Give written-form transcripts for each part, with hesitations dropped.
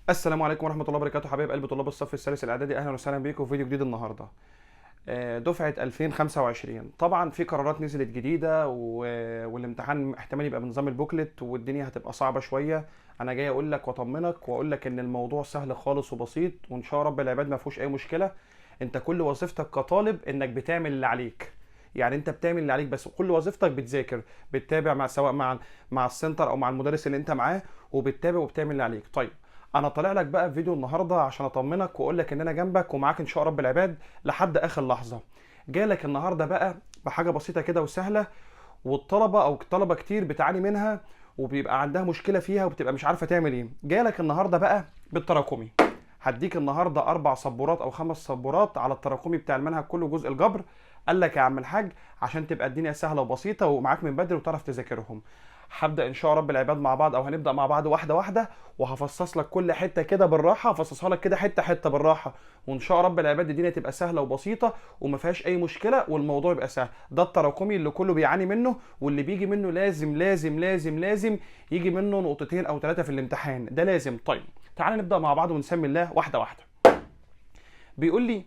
السلام عليكم ورحمة الله وبركاته حبايب قلب طلاب الصف الثالث الإعدادي، أهلا وسهلا بيكم في فيديو جديد النهاردة. دفعة 2025 طبعا في قرارات نزلت جديدة والامتحان احتمال يبقى بنظام ال booklet والدنيا هتبقى صعبة شوية. أنا جاي أقول لك وأطمنك وأقول لك إن الموضوع سهل خالص وبسيط وإن شاء رب العباد ما فيهوش أي مشكلة. أنت كل وظيفتك كطالب إنك بتعمل اللي عليك، يعني انت بتعمل اللي عليك بس، كل وظيفتك بتذاكر، بتتابع مع سواء مع ال center او مع المدرس اللي انت معاه، وبتتابع وبتعمل اللي عليك. طيب انا طالع لك بقى في فيديو النهارده عشان اطمنك واقول لك ان انا جنبك ومعاك ان شاء رب العباد لحد اخر لحظة. جالك النهارده بقى بحاجة بسيطة كده وسهلة، والطلبة او الطلبة كتير بتعاني منها وبيبقى عندها مشكلة فيها وبتبقى مش عارفه تعمل ايه. جالك النهارده بقى بالتراكمي، هديك النهارده 4 سبورات او 5 سبورات على التراكمي بتاع المنهج كله جزء الجبر. قال لك يا عم الحاج عشان تبقى الدنيا سهلة وبسيطة ومعاك من بدري وتعرف تذاكرهم. هبدا ان شاء رب العباد مع بعض، او هنبدا مع بعض واحدة واحدة، وهفصص لك كل حتة كده بالراحة، هفصصها لك كده حتة حتة بالراحة، وان شاء رب العباد الدنيا تبقى سهلة وبسيطة وما فيهاش اي مشكلة والموضوع يبقى سهل. ده التراكمي اللي كله بيعاني منه، واللي بيجي منه لازم لازم لازم لازم يجي منه نقطتين او 3 في الامتحان، ده لازم. طيب تعالى نبدا مع بعض ونسمي الله واحدة واحدة. بيقول لي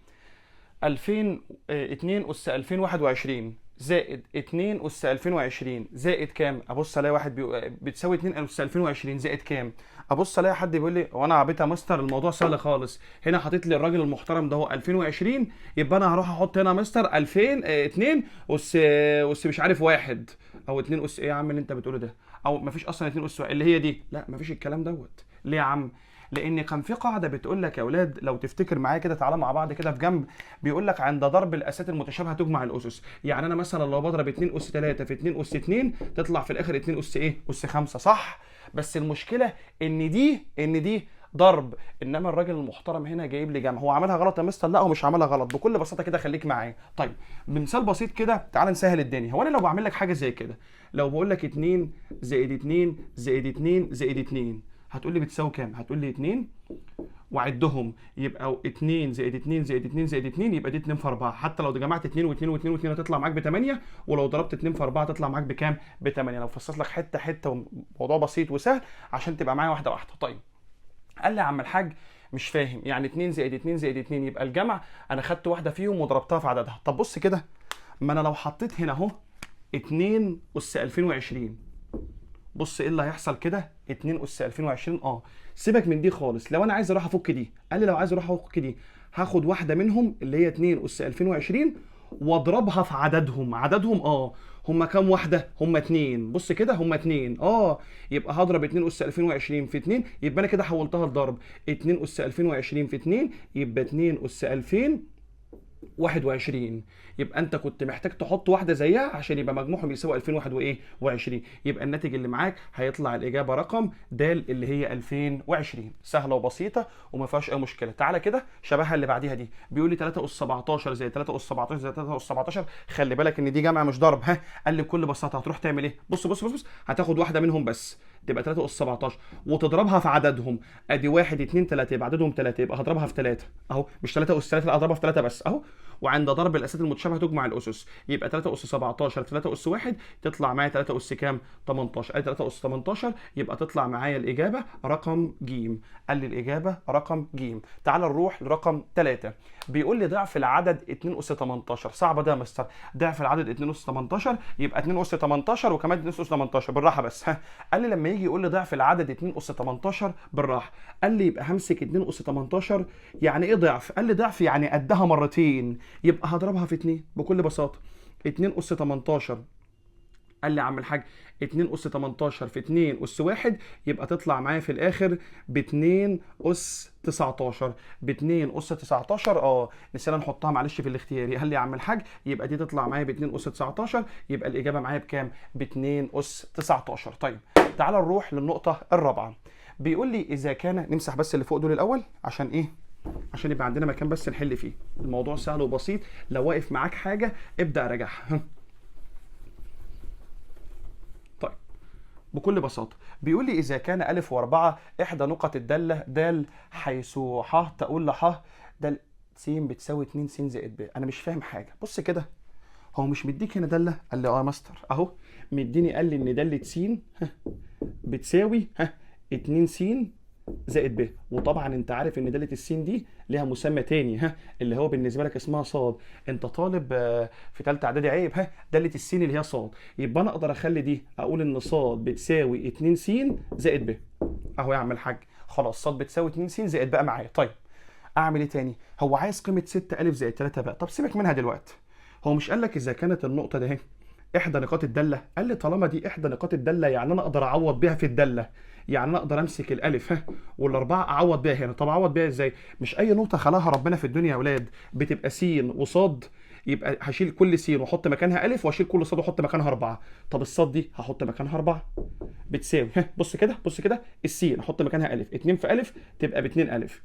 2002 أس 2021 زائد 2 أس 2020 زائد كام؟ أبص ألاقي واحد بتساوي 2 أس 2020 زائد كام؟ أبص ألاقي حد بيقول لي وأنا عبيط يا مستر، الموضوع سهل خالص. هنا حاطط لي الراجل المحترم ده هو 2020، يبقى أنا هروح أحط هنا مستر 2002 أس مش عارف 1 أو 2 أس إيه يا عم اللي أنت بتقوله ده؟ أو مفيش أصلا 2 أس اللي هي دي، لا مفيش الكلام دوت. ليه يا عم؟ لان كان في قاعدة بتقول لك يا اولاد لو تفتكر معايا كده، تعالى مع بعض كده في جنب، بيقول لك عند ضرب الاسات المتشابهة تجمع الاسس. يعني انا مثلا لو بضرب 2 اس 3 في 2 اس 2 تطلع في الاخر 2 اس ايه؟ اس 5، صح؟ بس المشكلة ان دي ضرب، انما الراجل المحترم هنا جايب لي جمع. هو عملها غلط يا مستر؟ لا هو مش عملها غلط، بكل بساطة كده خليك معايا. طيب بمثال بسيط كده تعالى نسهل الدنيا. هو انا لو بعمل لك حاجة زي كده، لو بقول لك 2 زائد 2 زائد 2 زائد 2، هتقول لي بتساوي كام؟ هتقول لي 2 وعدهم، يبقى 2 زائد 2 زائد 2 زائد 2 يبقى دي 2 في 4. حتى لو جمعت 2 و2 و2 و2 هتطلع معاك ب 8، ولو ضربت 2 في 4 هتطلع معاك بكام؟ ب 8. لو فصلت لك حتة حتة وموضوع بسيط وسهل عشان تبقى معايا واحدة واحدة. طيب قال لي يا عم الحاج مش فاهم، يعني 2 زائد 2 زائد 2 يبقى الجمع انا خدت واحدة فيهم وضربتها في عددها. طب بص كده، ما انا لو حطيت هنا اهو 2 اس 2020، بص ايه اللي هيحصل كده؟ 2 اس 2020. سيبك من دي خالص، لو انا عايز اروح افك دي، قال لي لو عايز اروح افك دي هاخد واحدة منهم اللي هي 2 اس 2020 واضربها في عددهم. عددهم هم كام واحدة؟ هم 2. بص كده هم 2، يبقى هضرب 2 اس 2020 في 2، يبقى انا كده حولتها لضرب. 2 اس 2020 في 2 يبقى 2 اس 2021. يبقى انت كنت محتاج تحط واحدة زيها عشان يبقى مجموعهم يساوي 2021. يبقى الناتج اللي معاك هيطلع الاجابة رقم د اللي هي 2020. سهلة وبسيطة وما فيهاش اي مشكلة. تعالى كده شبهها اللي بعديها دي، بيقول لي 3 اس 17 زائد 3 اس 17 زائد 3 اس 17. خلي بالك ان دي جمع مش ضرب. ها قال لي بكل بساطة هتروح تعمل ايه؟ بص بص بص بص، هتاخد واحدة منهم بس تبقى 3 اس 17 وتضربها في عددهم. ادي 1 2 3 يبقى عددهم 3، يبقى هضربها في 3 اهو، مش 3 اس 3 لا هضربها في 3 بس اهو. وعند ضرب الاسات المتشابهة تجمع الاسس، يبقى 3 اس 17 في 3 اس 1 تطلع معايا 3 اس كام؟ 18. ادي 3 اس 18 يبقى تطلع معايا الاجابة رقم ج. قال لي الاجابة رقم ج. تعال نروح لرقم 3، بيقول لي ضعف العدد 2 اس 18. صعبة ده يا مستر، ضعف العدد 2 اس 18 يبقى 2 اس 18 وكمان 2 اس 18 بالراحة بس. ها قال لي لما يجي يقول لي ضعف العدد 2 اس 18 بالراحة، قال لي يبقى همسك 2 اس 18. يعني ايه ضعف؟ قال لي ضعف يعني قدها مرتين، يبقى هضربها في 2 بكل بساطة. 2 اس 18، قال لي يا عم الحاج 2 اس 18 في 2 اس 1 يبقى تطلع معايا في الاخر ب 2 اس 19. ب 2 اس 19 نسينا نحطها معلش في الاختياري. قال لي يا عم الحاج يبقى دي تطلع معايا ب 2 اس 19، يبقى الاجابة معايا بكام؟ ب 2 اس 19. طيب تعال نروح للنقطة الرابعة، بيقول لي اذا كان، نمسح بس اللي فوق دول الاول عشان ايه؟ عشان يبقى عندنا مكان بس نحل فيه. الموضوع سهل وبسيط، لو واقف معاك حاجة ابدا راجعها. طيب بكل بساطة بيقول لي اذا كان الف و4 احدى نقط الدالة د حيث ح تقول لح د س بتساوي 2 س زائد ب. انا مش فاهم حاجة، بص كده، هو مش مديك هنا داله؟ قال لي اه يا مستر اهو مديني، قال لي ان داله س بتساوي 2 س زائد ب. وطبعا انت عارف ان داله السين دي ليها مسمى تاني، ها، اللي هو بالنسبة لك اسمها صاد. انت طالب في ثالثة اعدادي، عيب، ها، داله السين اللي هي صاد. يبقى انا اقدر اخلي دي اقول ان صاد بتساوي 2 س زائد ب. اهو يا عم الحاج، خلاص صاد بتساوي 2 س زائد بقى معايا. طيب اعمل ايه تاني؟ هو عايز قيمة 6 ا زائد 3 باء. طب سيبك منها دلوقتي، هو مش قال لك اذا كانت النقطة ده اهي احدى نقاط الدالة؟ قال لي طالما دي احدى نقاط الدالة يعني انا اقدر اعوض بيها في الدالة، يعني انا اقدر امسك الالف ها والاربعة اعوض بيها هنا. طب اعوض بيها ازاي؟ مش اي نقطة خلاها ربنا في الدنيا يا اولاد بتبقى س وصاد، يبقى هشيل كل س واحط مكانها الف، واشيل كل صاد واحط مكانها اربعة. طب الصاد دي هحط مكانها اربعة بتساوي، ها بص كده بص كده، السين احط مكانها الف، 2 في الف تبقى ب 2 الف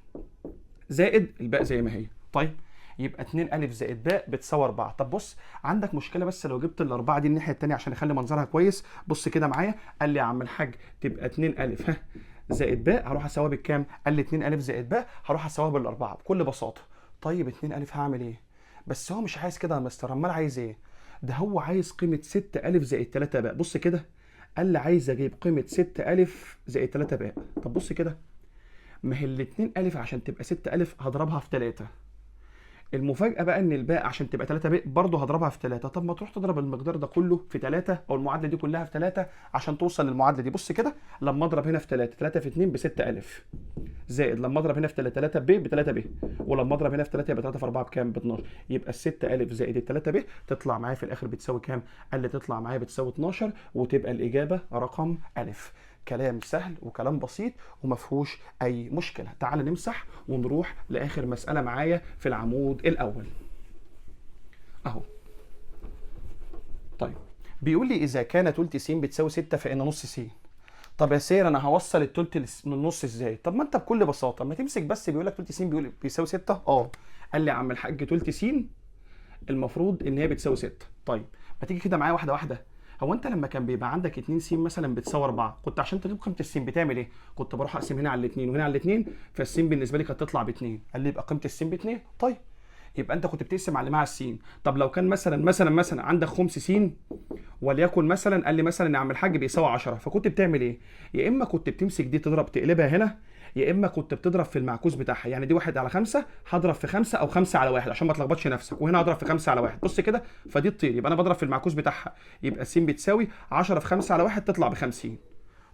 زائد الباء زي ما هي. طيب يبقى 2 الف زائد باء بتساوي 4. طب بص عندك مشكلة بس لو جبت الاربعة دي الناحية الثانية عشان اخلي منظرها كويس. بص كده معايا، قال لي يا عم الحاج تبقى 2 الف ها زائد باء هروح اساويها بالكام؟ قال لي 2 الف زائد باء هروح اساويها بالاربعة بكل بساطة. طيب 2 الف هعمل ايه؟ بس هو مش عايز كده يا مستر، امال عايز ايه؟ ده هو عايز قيمة 6 الف زائد 3 باء. بص كده، قال لي عايز اجيب قيمة 6 الف زائد 3 باء. طب بص كده، ما هي ال 2 الف عشان تبقى 6 الف هضربها في 3. المفاجأة بقى ان الباء عشان تبقى 3 باء برضه هضربها في 3. طب ما تروح تضرب المقدار ده كله في 3 او المعادلة دي كلها في 3 عشان توصل للمعادلة دي. بص كده، لما اضرب هنا في 3، 3 في 2 ب 6 الف، زائد لما اضرب هنا في 3، 3 ب ب 3 ب، ولما اضرب هنا في 3 يبقى 3 في 4 بكام؟ ب 12. يبقى ال 6 الف زائد ال 3 ب تطلع معايا في الاخر بتساوي كام؟ قال لي تطلع معايا بتساوي 12، وتبقى الاجابة رقم الف. كلام سهل وكلام بسيط وما فيهوش اي مشكلة. تعال نمسح ونروح لاخر مسالة معايا في العمود الاول اهو. طيب بيقول لي اذا كان تلت س بتساوي 6 فان نص س. طب يا سير انا هوصل التلت للنص ازاي؟ طب ما انت بكل بساطة ما تمسك بس، بيقول لك تلت س بيقول بيساوي 6. قال لي يا عم الحاج تلت س المفروض ان هي بتساوي 6. طيب ما تيجي كده معايا واحدة واحدة. هو انت لما كان بيبقى عندك 2 س مثلا بتساوي 4، كنت عشان تجيب قيمة الس بتعمل ايه؟ كنت بروح اقسم هنا على الاثنين وهنا على الاثنين، فالس بالنسبة لي كانت تطلع ب 2. قال لي يبقى قيمة الس ب 2. طيب يبقى انت كنت بتقسم على مع السين. طب لو كان مثلا مثلا مثلا عندك خمس س وليكن مثلا، قال لي مثلا يا عم الحاج بيساوي 10، فكنت بتعمل ايه؟ يا اما كنت بتمسك دي تضرب تقلبها هنا، يا اما كنت بتضرب في المعكوس بتاعها، يعني دي 1 على 5 هضرب في 5 او 5 على 1 عشان ما تلخبطش نفسك، وهنا هضرب في 5 على 1. بص كده، فدي تطير، يبقى انا بضرب في المعكوس بتاعها، يبقى الس بتساوي 10 في 5 على 1 تطلع ب 50.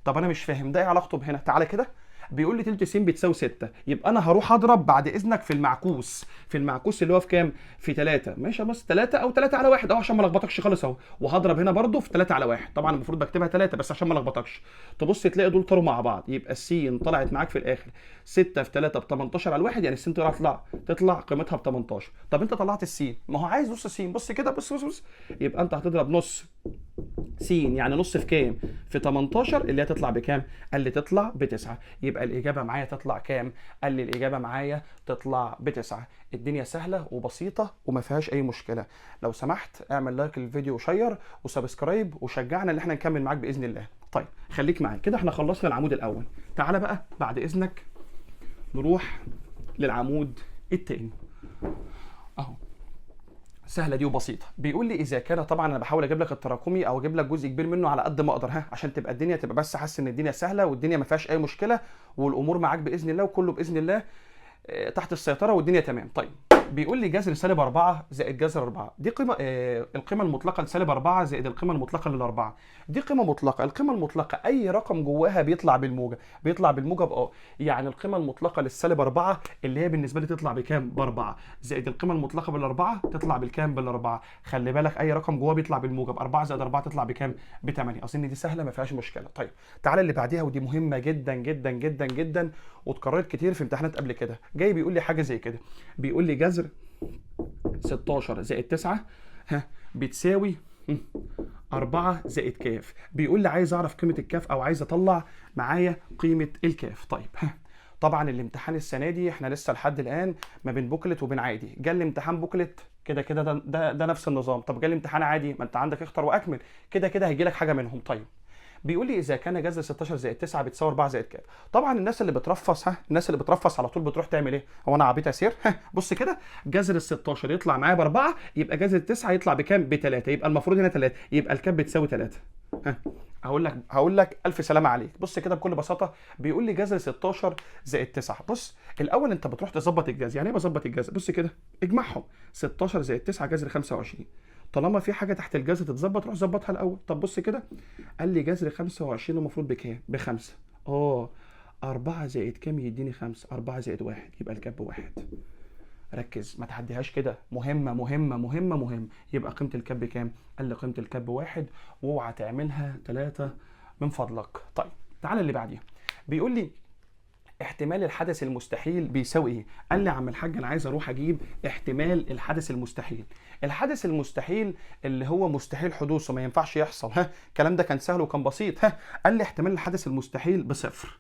طب انا مش فاهم ده ايه علاقته بهنا. تعالى كده، بيقول لي تلت س بتساوي 6، يبقى انا هروح اضرب بعد اذنك في المعكوس، في المعكوس اللي هو في كام؟ في 3. ماشي بس 3 او 3 على 1 اهو عشان ما الخبطكش خالص اهو، وهضرب هنا برده في 3 على 1. طبعا المفروض بكتبها 3 بس عشان ما الخبطكش. تبص تلاقي دول طاروا مع بعض، يبقى السين طلعت معاك في الاخر 6 في 3 ب 18 على 1، يعني السين تطلع قيمتها ب 18. طب انت طلعت السين، ما هو عايز نص سين. بص كده، بص بص بص، يبقى انت هتضرب نص س، يعني نص في كام؟ في 18 اللي هي تطلع بكام؟ قال لي تطلع ب9. يبقى الاجابة معايا تطلع كام؟ قال لي الاجابة معايا تطلع ب9. الدنيا سهلة وبسيطة وما فيهاش اي مشكلة. لو سمحت اعمل like للفيديو و share و subscribe وشجعنا ان احنا نكمل معاك باذن الله. طيب خليك معايا كده، احنا خلصنا العمود الاول. تعالى بقى بعد اذنك نروح للعمود الثاني اهو. سهلة دي وبسيطة. بيقول لي اذا كان، طبعا انا بحاول اجيب لك التراكمي او اجيب لك جزء كبير منه على قد ما اقدر، ها، عشان تبقى الدنيا تبقى بس حاسس ان الدنيا سهلة والدنيا ما فيهاش اي مشكلة والامور معاك باذن الله وكله باذن الله تحت السيطرة والدنيا تمام. طيب بيقول لي جذر سالب 4 زائد جذر 4، دي قيمة القيمة المطلقة لسالب 4 زائد القيمة المطلقة للاربعه، دي قيمة مطلقه. القيمة المطلقة اي رقم جواها بيطلع بالموجب، بيطلع بالموجب يعني القيمة المطلقة للسالب 4 اللي هي بالنسبة لي تطلع بكام؟ ب4، زائد القيمة المطلقة بالاربعة تطلع بالكام؟ بالاربعة. خلي بالك اي رقم جواه بيطلع بالموجب، 4 زائد 4 تطلع بكام؟ ب8. اظن دي سهلة ما فيهاش مشكلة. طيب تعالى اللي بعديها، ودي مهمة جدا جدا جدا جدا واتكررت كتير في امتحانات قبل كده. جاي بيقول لي حاجة زي كده، بيقول لي جذر 16 زائد 9 ها بتساوي 4 زائد كاف. بيقول لي عايز اعرف قيمة الكاف او عايز اطلع معايا قيمة الكاف. طيب ها طبعا الامتحان السنة دي احنا لسه لحد الان ما بين booklet وبين عادي. جه الامتحان booklet كده كده ده نفس النظام. طب جه الامتحان عادي، ما انت عندك اختر واكمل، كده كده هيجي لك حاجة منهم. طيب بيقول لي اذا كان جذر 16 زائد 9 بتساوي 4 زائد كاف. طبعا الناس اللي بترفص، ها الناس اللي بترفص على طول بتروح تعمل ايه؟ هو انا عبيط يا سير؟ ها بص كده، جذر ال 16 يطلع معايا ب4، يبقى جذر ال 9 يطلع بكام؟ ب3، يبقى المفروض هنا 3، يبقى الكاف بتساوي 3. ها هقول لك الف سلامه عليك. بص كده بكل بساطة، بيقول لي جذر 16 زائد 9. بص الاول انت بتروح تظبط الجذر. يعني ايه بظبط الجذر؟ بص كده اجمعهم، 16 زائد 9 جذر 25. طالما في حاجة تحت الجذر تتظبط روح ظبطها الاول. طب بص كده، قال لي جذر 25 المفروض بكام؟ ب5. 4 زائد كام يديني 5؟ 4 زائد 1 يبقى الكاب 1. ركز ما تعديهاش كده، مهمة مهمة مهمة مهمة. يبقى قيمة الكاب بكام؟ قال لي قيمة الكاب 1، واوعى تعملها 3 من فضلك. طيب تعالى اللي بعديها، بيقول لي احتمال الحدث المستحيل بيساوي ايه؟ قال لي يا عم الحاج انا عايز اروح اجيب احتمال الحدث المستحيل. الحدث المستحيل اللي هو مستحيل حدوثه، ما ينفعش يحصل. ها الكلام ده كان سهل وكان بسيط. ها قال لي احتمال الحدث المستحيل بصفر.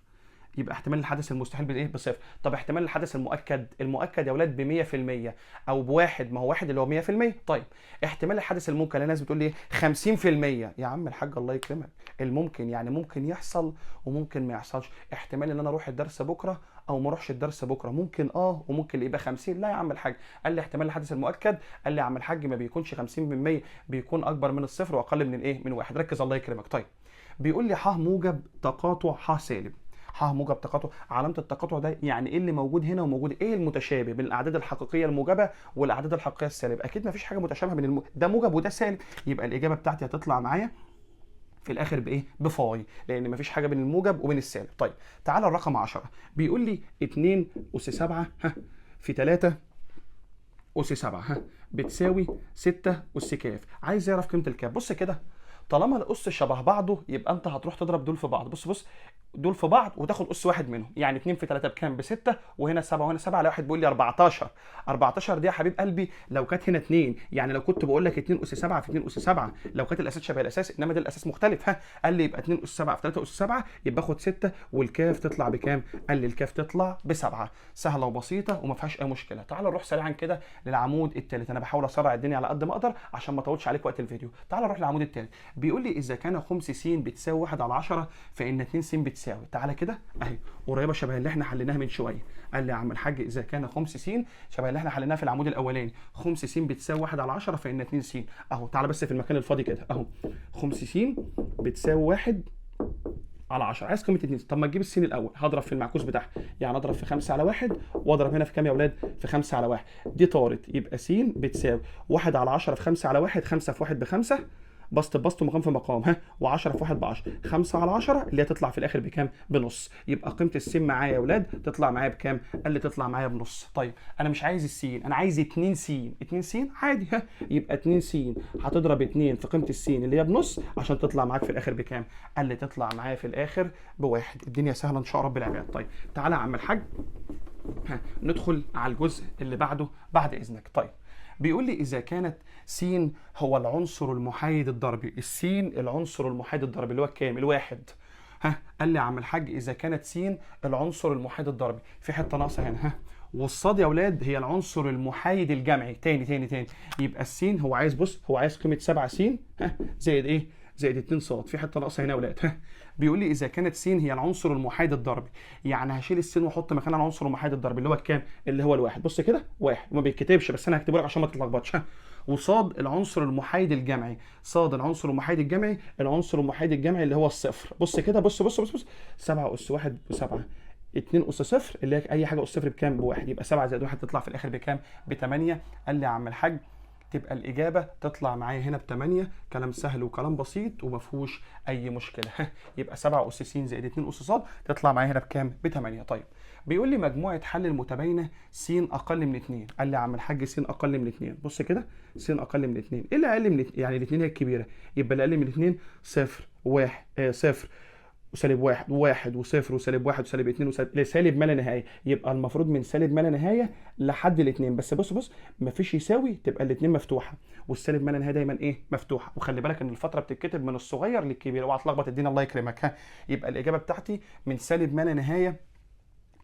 يبقى احتمال الحدث المستحيل بايه؟ بصفر. طب احتمال الحدث المؤكد، المؤكد يا اولاد ب 100% او بواحد، ما هو واحد اللي هو 100%. طيب احتمال الحدث الممكن، الناس بتقول لي 50%. يا عم الحاج الله يكرمك، الممكن يعني ممكن يحصل وممكن ما يحصلش. احتمال ان انا اروح الدرس بكره او ما اروحش الدرس بكره، ممكن وممكن يبقى 50. لا يا عم الحاج، قال لي احتمال الحدث المؤكد، قال لي يا عم الحاج ما بيكونش 50%، بيكون اكبر من الصفر واقل من الايه؟ من واحد. ركز الله يكرمك. طيب بيقول لي ح موجب تقاطع ح سالب. ح موجب تقاطع، علامة التقاطع ده يعني ايه اللي موجود هنا وموجود ايه المتشابه بين الاعداد الحقيقية الموجبة والاعداد الحقيقية السالبه؟ اكيد ما فيش حاجة متشابهة بين ده موجب وده سالب. يبقى الاجابة بتاعتي هتطلع معايا في الاخر بايه؟ بفاي، لان مفيش حاجة بين الموجب وبين السالب. طيب تعالى الرقم 10، بيقول لي 2 اس 7 ها في 3 اس 7 ها بتساوي 6 اس كاف. عايز يعرف قيمة الكاف. بص كده، طالما الاس شبه بعضه يبقى انت هتروح تضرب دول في بعض. بص بص دول في بعض وتاخد اس واحد منهم، يعني 2 في 3 بكام؟ ب6، وهنا 7 وهنا 7. لا واحد بيقول لي 14. 14 دي يا حبيب قلبي لو كانت هنا 2، يعني لو كنت بقول لك 2 اس 7 في 2 اس 7 لو كانت الاساس شبه الاساس، انما ده الاساس مختلف. ها قال لي يبقى 2 اس 7 في 3 اس 7 يبقى اخد 6، والكاف تطلع بكام؟ قال لي الكاف تطلع ب7. سهلة وبسيطة وما فيهاش اي مشكلة. تعال نروح سريعا كده للعمود الثالث. انا بحاول اسرع الدنيا على قد ما اقدر عشان ما اطولش عليك وقت الفيديو. تعال نروح للعمود الثالث. بيقول لي اذا كان خمس س بتساوي 1 على 10 فان 2 س بتساوي. تعالى كده اهي قريبه شبه اللي احنا حليناها من شوية. قال لي يا عم الحاج اذا كان خمس س شبه اللي احنا حليناها في العمود الاولاني، خمس س بتساوي 1 على 10 فان 2 س اهو. تعالى بس في المكان الفاضي كده اهو، خمس س بتساوي 1 على 10. عايز قيمة 2. طب ما تجيب السين الاول، هضرب في المعكوس بتاعها، يعني اضرب في 5 على 1 واضرب هنا في كام يا اولاد؟ في 5 على 1. دي طارت، يبقى س بتساوي 1 على 10 في 5 على 1، 5 في 1 ب5، بسط بسط ومقام في مقام، ها و10 في 1 ب 10، 5 على 10 اللي هي تطلع في الاخر بكام؟ بنص. يبقى قيمة السين معايا يا اولاد تطلع معايا بكام؟ قال لي تطلع معايا بنص. طيب انا مش عايز السين، انا عايز 2 س. 2 س عادي، ها يبقى 2 س هتضرب 2 في قيمة السين اللي هي بنص عشان تطلع معاك في الاخر بكام؟ قال لي تطلع معايا في الاخر بواحد. الدنيا سهلة ان شاء رب العباد. طيب تعالى يا عم الحاج ها ندخل على الجزء اللي بعده بعد اذنك. طيب بيقول لي إذا كانت س هو العنصر المحايد الضربي، السين العنصر المحايد الضربي اللي هو الكام؟ الواحد. ها قال لي يا عم الحاج إذا كانت س العنصر المحايد الضربي، في حتة ناقصة هنا. ها والصاد يا اولاد هي العنصر المحايد الجمعي. تاني تاني تاني، يبقى السين هو عايز، بص هو عايز قيمة 7 س ها زائد إيه؟ زائد 2 ص. في حتة ناقصه هنا يا اولاد. ها بيقول لي اذا كانت س هي العنصر المحايد الضربي، يعني هشيل السين واحط مكانها العنصر المحايد الضربي اللي هو الكام؟ اللي هو الواحد. بص كده واحد، وما بيتكتبش بس انا هكتبه لك عشان ما تتلخبطش. ها وصاد العنصر المحايد الجمعي، صاد العنصر المحايد الجمعي، العنصر المحايد الجمعي اللي هو الصفر. بص كده، بص بص بص بص، 7 اس 1 ب7، 2 اس صفر اللي هي اي حاجة اس صفر بكام؟ بواحد. يبقى 7 زائد 1 تطلع في الاخر بكام؟ ب8. قال لي يا عم الحاج تبقى الإجابة تطلع معايا هنا ب8. كلام سهل وكلام بسيط وما فيهوش أي مشكلة. يبقى 7 أس س زائد 2 أس ص تطلع معايا هنا بكام؟ ب8. طيب بيقول لي مجموعة حل المتباينة س أقل من 2. قال لي يا عم الحاج س أقل من 2. بص كده، س أقل من 2، إيه اللي أقل من 2؟ يعني الاثنين هي الكبيرة، يبقى اللي أقل من 2 0 1 0 وسالب 1 و1 وصفر وسالب 1 وسالب 2 وسالب سالب ما لا نهاية. يبقى المفروض من سالب ما لا نهاية لحد الاثنين، بس بص بص مفيش يساوي، تبقى الاثنين مفتوحة، والسالب ما لا نهاية دايما ايه؟ مفتوحة. وخلي بالك ان الفترة بتتكتب من الصغير للكبير، اوعى تلخبط الدنيا الله يكرمك. ها يبقى الاجابة بتاعتي من سالب ما لا نهاية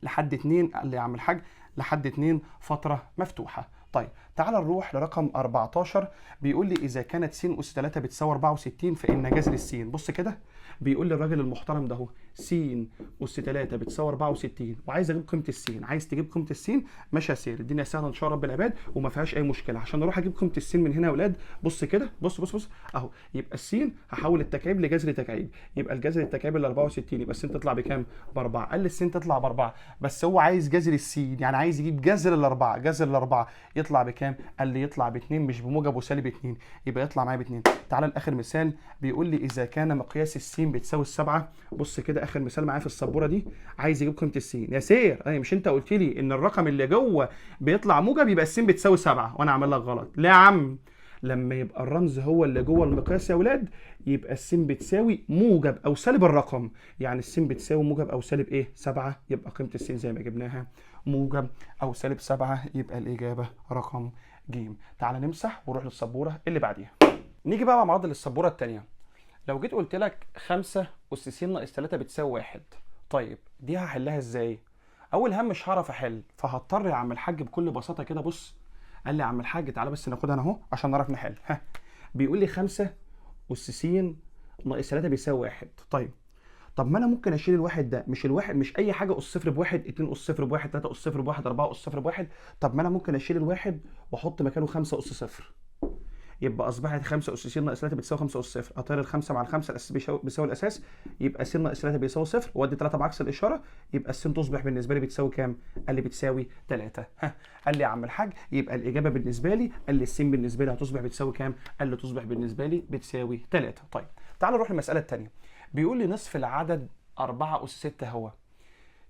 لحد 2. قال لي يا عم الحاج لحد 2 فترة مفتوحة. طيب تعال نروح لرقم 14. بيقول لي اذا كانت س اس 3 بتساوي 64 فان جذر السين. بص كده، بيقول لي الراجل المحترم ده اهو س اس 3 بتساوي 64 وعايز اجيب قيمة السين. عايز تجيب قيمة السين؟ ماشي يا sir، الدنيا سهلة ان شاء رب العباد وما فيهاش اي مشكلة. عشان اروح اجيب قيمة السين من هنا يا اولاد، بص كده، بص بص بص اهو، يبقى السين هحول التكعيب لجذر تكعيب، يبقى الجذر التكعيب ال 64، يبقى السين تطلع بكام؟ ب4. قال لي السين تطلع ب4، بس هو عايز جذر السين، يعني عايز يجيب جذر الاربعة، جذر الاربعة يطلع بكام؟ قال لي يطلع ب2، مش بموجب وسالب 2، يبقى يطلع معايا ب2. تعالى لاخر مثال، بيقول لي اذا كان مقياس السين بتساوي 7. بص كده اخر مثال معايا في السبوره دي، عايز يجيب قيمة السين. يا sir اي مش انت قلت لي ان الرقم اللي جوه بيطلع موجب يبقى السين بتساوي 7، وانا عامل لك غلط؟ لا يا عم، لما يبقى الرمز هو اللي جوه المقياس يا اولاد يبقى السين بتساوي موجب او سالب الرقم، يعني السين بتساوي موجب او سالب ايه؟ 7، يبقى قيمة السين زي ما جبناها موجب او سالب 7، يبقى الاجابة رقم ج. تعالى نمسح ونروح للسبوره اللي بعديها. نيجي بقى مع بعض للسبوره الثانية. لو جيت قلت لك 5 اس س ناقص 3 بتساوي 1، طيب دي هحلها ازاي؟ اول هم مش هعرف احل، فهضطر يا عم الحاج بكل بساطة كده. بص قال لي يا عم الحاج تعالى بس ناخدها انا اهو عشان نعرف نحل. ها بيقول لي 5 اس س ناقص 3 بيساوي 1. طيب طب ما انا ممكن اشيل الواحد ده، مش الواحد مش اي حاجة اس صفر بواحد، 2 اس صفر بواحد، 3 اس صفر بواحد، 4 اس صفر بواحد. طب ما انا ممكن اشيل الواحد واحط مكانه 5 اس صفر، يبقى اصبحت 5 اس س ناقص 3 بتساوي 5 اس صفر. اطير الخمسة مع الخمسة، الاساس بيساوي الاساس، يبقى س ناقص 3 بيساوي صفر، وادي 3 بعكس الاشارة، يبقى الس تصبح بالنسبة لي بتساوي كام؟ قال لي بتساوي 3. ها قال لي يا عم الحاج يبقى الاجابة بالنسبة لي، قال لي الس بالنسبة لي هتصبح بتساوي كام؟ قال لي تصبح بالنسبة لي بتساوي 3. طيب تعال نروح للمسالة الثانية. بيقول لي نصف العدد 4 اس 6 هو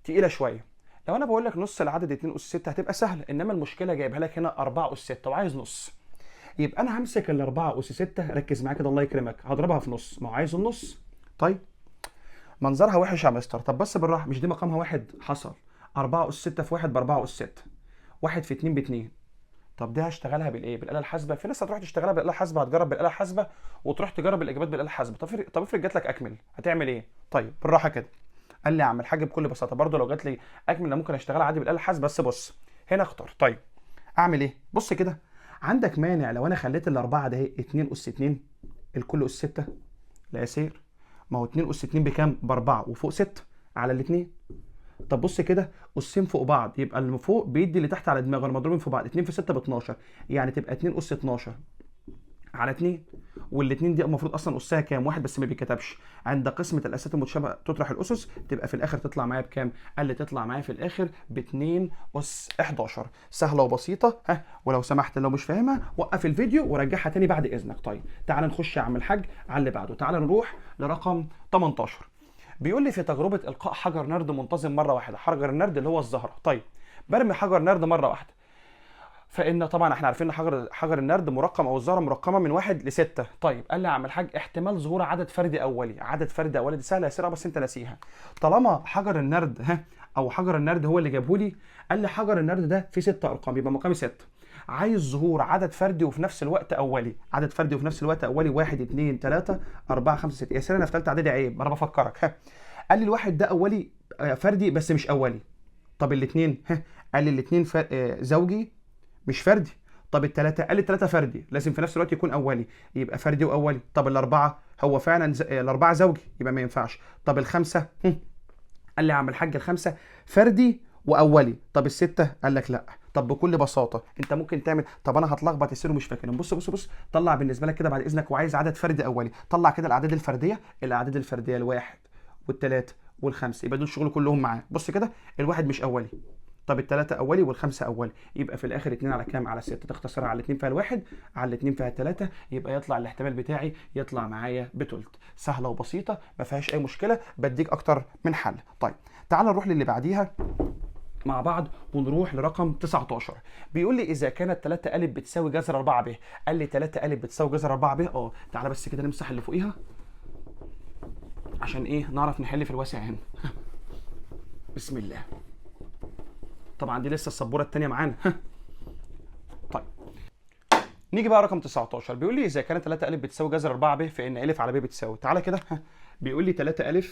تقيلة شوية. لو انا بقول لك نص العدد 2 اس 6 هتبقى سهلة، انما المشكلة جايبها لك هنا 4 اس 6 وعايز نص. يبقى انا همسك ال 4 اس 6، ركز معايا كده الله يكرمك، هضربها في نص، ما هو عايز النص. طيب منظرها وحش يا مستر، طب بس بالراحة، مش دي مقامها واحد؟ حصل. 4 اس 6 في 1 ب 4 اس 6، 1 في 2 ب 2. طب دي هشتغلها بالايه؟ بالاله الحاسبة. في ناس هتروح تشتغلها بالاله الحاسبة، هتجرب بالاله الحاسبة وتروح تجرب الاجابات بالاله الحاسبة. طب افرض جات لك اكمل، هتعمل ايه؟ طيب بالراحة كده، قال لي يا عم الحاج بكل بساطة برده لو جات لي اكمل انا ممكن اشتغلها عادي بالاله الحاسبة، بس بص هنا اختار. طيب اعمل ايه؟ بص كده، عندك مانع لو انا خليت الاربعة ده 2 اس 2 الكل اس 6؟ لا يا sir، ما هو 2 اس 2 بكام؟ ب4 وفوق 6 على الاثنين. طب بص كده، اسين فوق بعض، يبقى اللي فوق بيدي اللي تحت على دماغه، المضروبين في بعض، 2 في 6 ب 12، يعني تبقى 2 اس 12 على 2، والاثنين دي المفروض اصلا اسها كام؟ واحد بس ما بيتكتبش. عند قسمه الاسات المتشابهة تطرح الاسس، تبقى في الاخر تطلع معايا بكام؟ قال لي تطلع معايا في الاخر ب 2 اس 11. سهلة وبسيطة. ها ولو سمحت لو مش فاهمها وقف الفيديو ورجعها تاني بعد اذنك. طيب تعال نخش يا عم الحاج على اللي بعده. تعال نروح لرقم 18. بيقول لي في تجربه القاء حجر نرد منتظم مرة واحدة، حجر النرد اللي هو الزهرة. طيب برمي حجر نرد مرة واحدة، فان طبعا احنا عارفين ان حجر النرد مرقم او الزهرة مرقمه من 1 ل 6. طيب قال لي يا عم الحاج احتمال ظهور عدد فردي اولي، عدد فردي اولي دي سهلة يا sir بس انت ناسيها. طالما حجر النرد ها او حجر النرد هو اللي جابه لي، قال لي حجر النرد ده فيه 6 ارقام، يبقى مقامي 6. عايز ظهور عدد فردي وفي نفس الوقت اولي، عدد فردي وفي نفس الوقت اولي، 1 2 3 4 5 6. يا sir انا في ثالثة اعدادي عيب، انا بفكرك. ها قال لي الواحد ده اولي فردي بس مش اولي. طب الاثنين؟ ها قال لي الاثنين زوجي مش فردي. طب الثلاثة؟ قال لي الثلاثة فردي، لازم في نفس الوقت يكون اولي، يبقى فردي واولي. طب الاربعة؟ هو فعلا الاربعة زوجي، يبقى ما ينفعش. طب الخمسة؟ قال لي يا عم الحاج الخمسة فردي واولي. طب الستة؟ قال لك لا. طب بكل بساطة انت ممكن تعمل، طب انا هتلخبط يا sir ومش فاكر. بص بص بص، طلع بالنسبة لك كده بعد اذنك، وعايز عدد فردي اولي، طلع كده الاعداد الفردية، الاعداد الفردية الواحد والثلاثة والخمسة، يبقى دول شغل كلهم معاه. بص كده، الواحد مش اولي، طب الثلاثة اولي والخمسة اولي، يبقى في الاخر 2 على كام؟ على 6. تختصرها على 2 فيها الواحد، على 2 فيها الثلاثة، يبقى يطلع الاحتمال بتاعي يطلع معايا بتلت. سهلة وبسيطة ما فيهاش اي مشكلة، بديك اكتر من حل. طيب تعال نروح للي بعديها مع بعض ونروح لرقم 19. بيقول لي اذا كانت 3 أ بتساوي جذر 4 ب. قال لي 3 أ بتساوي جذر 4 ب. تعالى بس كده نمسح اللي فوقيها عشان ايه؟ نعرف نحل في الواسع هنا. بسم الله. طبعا دي لسه السبوره الثانية معانا. طيب نيجي بقى رقم 19. بيقول لي اذا كانت 3 أ بتساوي جذر 4 ب فان أ على ب بتساوي. تعالى كده، بيقول لي 3 أ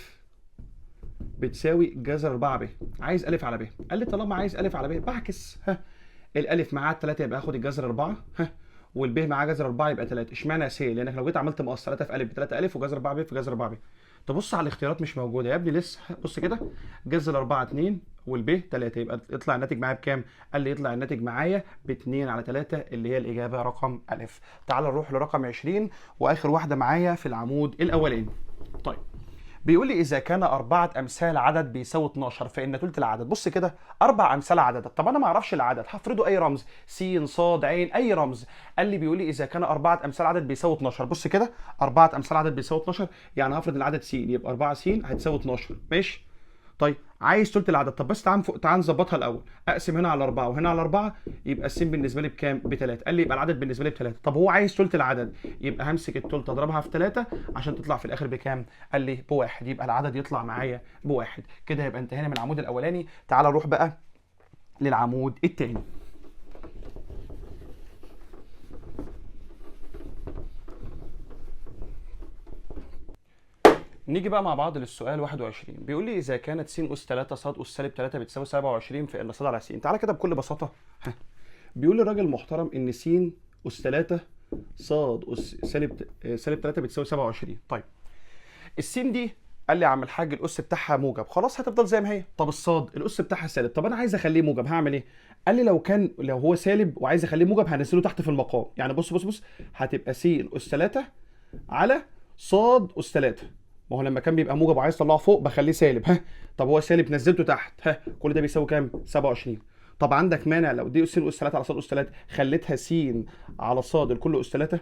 بتساوي جذر 4 ب، عايز أ على ب. قال لي طالما عايز أ على ب بعكس، الألف معاه 3 يبقى هاخد الجذر 4، والب معاه جذر 4 يبقى 3. اشمعنى يا sir؟ لانك لو جيت عملت مقص 3 في أ ب 3 أ وجذر 4 ب في جذر 4 ب. تبص على الاختيارات مش موجودة يا ابني لسه. بص كده، جذر 4 2 والب 3، يبقى يطلع الناتج معايا بكام؟ قال لي يطلع الناتج معايا ب 2 على 3 اللي هي الاجابة رقم أ. تعال نروح لرقم 20 واخر واحدة معايا في العمود الاولاني. طيب بيقول لي اذا كان 4 امثال عدد بيساوي 12 فان ثلث العدد. بص كده، 4 امثال عدد، طب انا ما اعرفش العدد، هفرضه اي رمز، س ص ع اي رمز. قال لي بيقول لي اذا كان 4 امثال عدد بيساوي 12. بص كده، 4 امثال عدد بيساوي 12، يعني هفرض العدد س، يبقى 4 س هتساوي 12. ماشي. طيب عايز ثلث العدد، طب بس تعال فوق، تعال نظبطها الاول. اقسم هنا على 4 وهنا على 4، يبقى السين بالنسبة لي بكام؟ ب 3. قال لي يبقى العدد بالنسبة لي ب 3. طب هو عايز ثلث العدد، يبقى همسك الثلث اضربها في 3 عشان تطلع في الاخر بكام؟ قال لي بواحد، يبقى العدد يطلع معايا بواحد. كده يبقى انتهينا من العمود الاولاني. تعال نروح بقى للعمود الثاني. نيجي بقى مع بعض للسؤال 21. بيقول لي اذا كانت س اس 3 ص اس سالب 3 بتساوي 27 فان ص على س. تعالى كده بكل بساطة، بيقول لي الراجل المحترم ان س اس 3 ص اس سالب 3 بتساوي 27. طيب السين دي قال لي يا عم الحاج الاس بتاعها موجب، خلاص هتفضل زي ما هي. طب الصاد الاس بتاعها سالب، طب انا عايز اخليه موجب، هعمل ايه؟ قال لي لو هو سالب وعايز اخليه موجب هنزله تحت في المقام. يعني بص بص بص، هتبقى س اس 3 على ص اس 3. ما هو لما كان بيبقى موجب وعايز اطلعه فوق بخليه سالب، ها طب هو سالب نزلته تحت، ها كل ده بيساوي كام؟ 27. طب عندك مانع لو دي س اس 3 على ص اس 3 خليتها س على ص الكل اس 3؟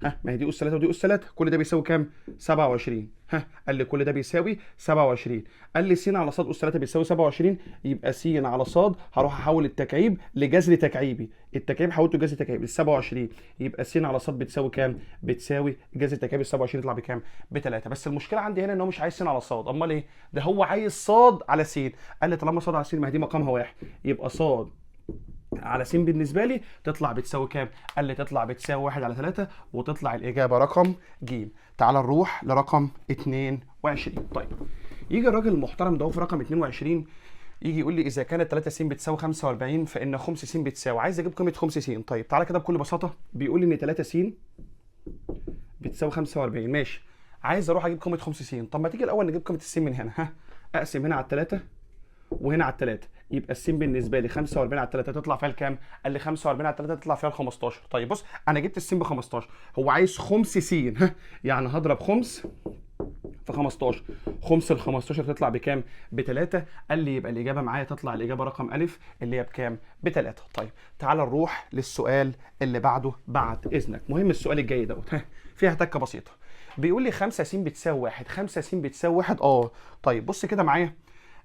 ها ما هي دي اس 3 ودي اس 3، كل ده بيساوي كام؟ 27. ها قال لي كل ده بيساوي 27. قال لي س على ص اس 3 بيساوي 27، يبقى س على ص هروح احول التكعيب لجذر تكعيبي، التكعيب حولته لجذر تكعيبي ل 27، يبقى س على ص بتساوي كام؟ بتساوي جذر تكعيبي 27 يطلع بكام؟ ب 3. بس المشكلة عندي هنا ان هو مش عايز س على ص، امال ايه؟ ده هو عايز ص على س. قال لي طالما ص على س ما هي دي مقامها واحد، يبقى ص على س بالنسبة لي تطلع بتساوي كام؟ قال لي تطلع بتساوي 1 على 3، وتطلع الاجابة رقم ج. تعال نروح لرقم 22. طيب يجي الراجل المحترم ده في رقم 22 يجي يقول لي اذا كانت 3 س بتساوي 45 فان 5 س بتساوي، عايز اجيب قيمة 5 س. طيب تعالى كده بكل بساطة، بيقول لي ان 3 س بتساوي 45، ماشي، عايز اروح اجيب قيمة 5 س. طب ما تيجي الاول نجيب قيمة الس من هنا، ها اقسم هنا على 3 وهنا على 3، يبقى السين بالنسبة لي 45 على 3 تطلع فيها لكام؟ قال لي 45 على 3 تطلع فيها ل 15. طيب بص انا جبت السين ب 15، هو عايز 5 س، ها يعني هضرب 5 في 15، 5 ل 15 تطلع بكام؟ ب 3. قال لي يبقى الاجابة معايا تطلع الاجابة رقم أ اللي هي بكام؟ ب 3. طيب تعال نروح للسؤال اللي بعده بعد اذنك، مهم السؤال الجاي دوت، ها فيها تكه بسيطة. بيقول لي 5 س بتساوي 1، 5 س بتساوي 1، طيب بص كده معايا،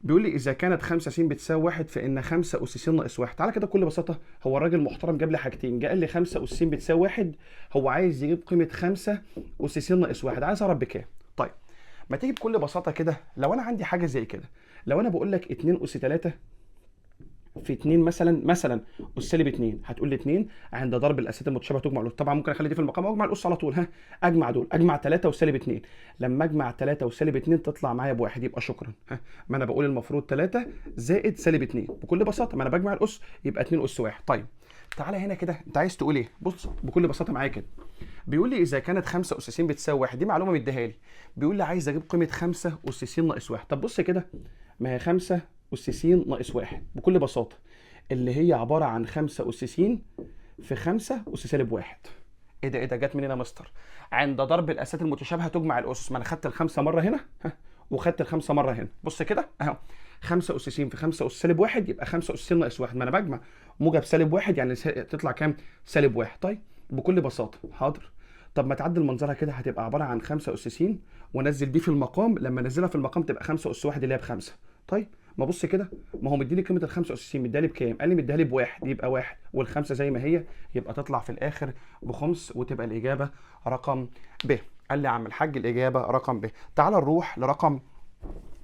بيقول لي اذا كانت 5 س بتساوي 1 فان 5 اس س ناقص 1. تعالى كده بكل بساطة، هو الراجل المحترم جاب لي حاجتين، جه قال لي 5 اس س بتساوي 1، هو عايز يجيب قيمة 5 اس س ناقص 1، عايز اعرف بكام. طيب ما تيجي بكل بساطة كده، لو انا عندي حاجة زي كده، لو انا بقول لك 2 اس 3 في 2 مثلا اس سالب 2، هتقول لي 2 عند ضرب الاسات المتشابهة تجمع الأس. طبعا ممكن اخلي دي في المقام واجمع الاس على طول، ها اجمع دول، اجمع 3 وسالب 2، لما اجمع 3 وسالب 2 تطلع معايا بواحد، يبقى شكرا. ها ما انا بقول المفروض 3 زائد سالب 2 بكل بساطة، ما انا بجمع الاس يبقى 2 اس 1. طيب تعالى هنا كده، انت عايز تقول ايه؟ بص بكل بساطة معايا كده، بيقول لي اذا كانت 5 اس س بتساوي 1، دي معلومة مديها لي، بيقول لي عايز اجيب قيمة 5 اس س ناقص 1. طب بص كده، ما هي 5 اس س ناقص 1 بكل بساطة اللي هي عبارة عن 5 اس س في 5 اس سالب 1. ايه ده ايه ده جت منين يا مستر؟ عند ضرب الاسات المتشابهة تجمع الاسس. ما انا خدت الخمسة مرة هنا، ها وخدت الخمسة مرة هنا. بص كده اهو، 5 اس س في 5 اس سالب 1 يبقى 5 اس س ناقص 1، ما انا بجمع موجب سالب 1 يعني تطلع كام؟ سالب 1. طيب بكل بساطة حاضر. طب ما تعدل منظرها كده، هتبقى عبارة عن 5 اس س وانزل دي في المقام، لما انزلها في المقام تبقى 5 اس 1 اللي هي ب5. طيب ما بص كده، ما هو مديني قيمة ال 5 اس س، مديها لي بكام؟ قال لي مديها لي بواحد، يبقى 1 والخمسة زي ما هي، يبقى تطلع في الاخر بخمس، وتبقى الاجابة رقم ب. قال لي يا عم الحاج الاجابة رقم ب. تعال نروح لرقم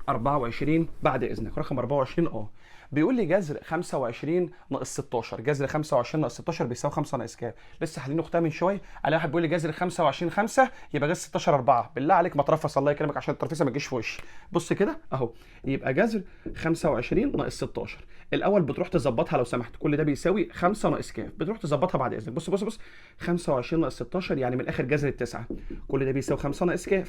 24 بعد اذنك. رقم 24 بيقول لي جذر 25 ناقص 16، جذر 25 ناقص 16 بيساوي 5 ناقص كام؟ لسه حالين اختها من شوية، على واحد بيقول لي جذر 25 5 يبقى جذر 16 4. بالله عليك ما ترفس، الله يكرمك، عشان الترفيسه ما تجيش في وشي. بص كده اهو، يبقى جذر 25 ناقص 16، الاول بتروح تظبطها لو سمحت، كل ده بيساوي 5 ناقص كام؟ بتروح تظبطها بعد اذنك. بص بص بص، 25 ناقص 16 يعني من الاخر جذر 9، كل ده بيساوي 5 ناقص كام؟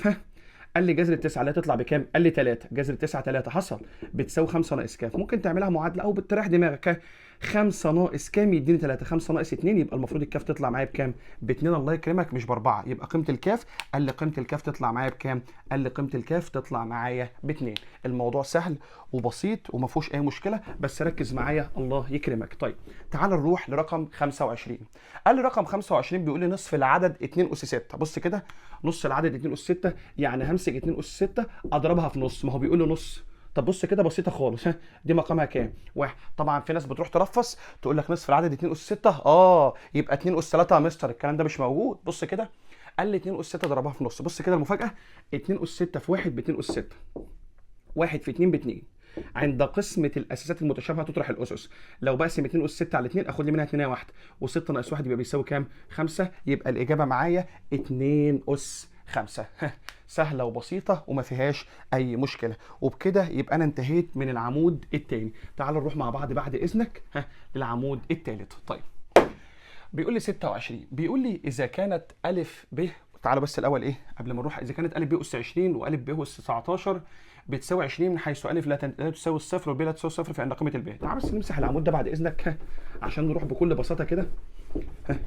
قال لي جذر التسعة اللي هتطلع بكام؟ قال لي 3، جذر 9 3 حصل، بتساوي 5 ناقص كاف. ممكن تعملها معادلة او بتريح دماغك. 5 ناقص كام يديني 3، 5 ناقص 2 يبقى المفروض الكاف تطلع معايا بكام؟ ب2 الله يكرمك، مش ب4. يبقى قيمة الكاف، قال لي قيمة الكاف تطلع معايا بكام؟ قال لي قيمة الكاف تطلع معايا ب2. الموضوع سهل وبسيط وما فيهوش اي مشكلة، بس ركز معايا الله يكرمك. طيب تعال نروح لرقم 25. قال لي رقم 25 بيقول لي نصف العدد 2 اس 6. بص كده، نص العدد 2 اس 6، يعني همسك 2 اس 6 اضربها في نص، ما هو بيقول لي نص. طب بص كده بسيطة خالص، ها دي مقامها كام؟ 1. طبعا في ناس بتروح ترفص تقول لك نصف العدد 2 اس 6، يبقى 2 اس 3 يا مستر، الكلام ده مش موجود. بص كده، قال لي 2 اس 6 ضربها في نص. بص كده المفاجاة، 2 اس 6 في 1 ب 2 اس 6، 1 في 2 ب 2. عند قسمة الأساسات المتشابهة تطرح الأسس. لو بقسم 2 أس 6 على 2 آخد لي منها 2 1، و6 ناقص 1 يبقى بيساوي كام؟ 5. يبقى الإجابة معايا 2 أس 5. سهلة وبسيطة وما فيهاش أي مشكلة. وبكده يبقى أنا انتهيت من العمود الثاني. تعال نروح مع بعض بعد إذنك للعمود الثالث. طيب بيقول لي 26، بيقول لي إذا كانت ألف ب، تعالوا بس الأول إيه قبل ما نروح، إذا كانت ألف ب أس 20 وألف ب أس 19 بتساوي 20 من حيث ألف لا تساوي الصفر وب لا تساوي الصفر فإن قيمة الب. تعال بس نمسح العمود ده بعد إذنك عشان نروح بكل بساطة كده